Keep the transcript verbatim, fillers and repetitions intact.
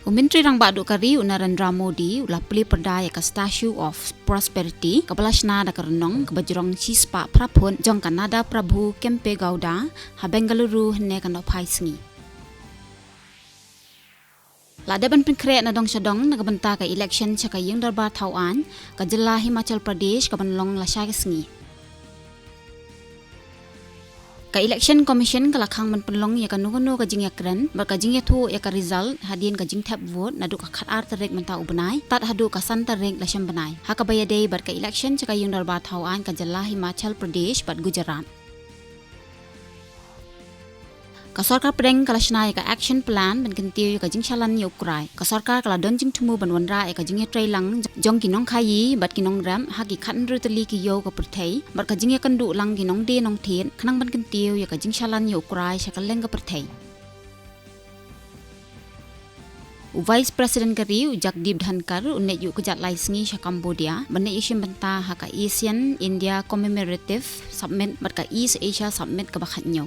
U Myntri Rangbah Duh ka ri u Narendra Modi u la plie pyrda ïa ka Statue of Prosperity kaba la shna da ka rynong kaba jrong shispah phra phut jong ka Nada Prabhu Kempegowda ha Bengaluru hynne ka nohphai sngi. La dep ban pynkhreh na dong sha dong na ka bynta ka election sha ka Ïing Dorbar Thaw Aiñ ka jylla Himachal Pradesh kaban long lashai ka sngi. Ka Election Commission ka la khang ban pynlong ïa kano kano ka jingïakren bad ka jingïathuh ïa ka result hadien ka jingthep vote naduh ka khatar tarik mynta u bnai tad haduh ka san tarik Lashem bnai, ha kaba ïadei bad ka election sha ka Ïing Dorbar Thaw Aiñ ka jylla Himachal Pradesh bad Gujarat. Ka sorkar pdeng ka la shna ïa ka action plan ban kyntiew ïa ka jingshalan ïa u krai. Ka sorkar ka la don jingthmu ban wanrah ïa ka jingïatreilang jong ki nongkhaïi bad ki nongrep ha ki khathynriew tylli ki ïew ka pyrthei bad ka jingïakynduh lang ki nongdie nongthied khnang ban kyntiew ïa ka jingshalan ïa u krai sha kylleng ka pyrthei. U Vice President ka ri u Jagdeep Dhankhar un leit ïuh kjat lai sngi sha Cambodia ban leit ïashim bynta ha ka ASEAN India Commemorative Summit bad ka East Asia Summit kaba khathynñiew.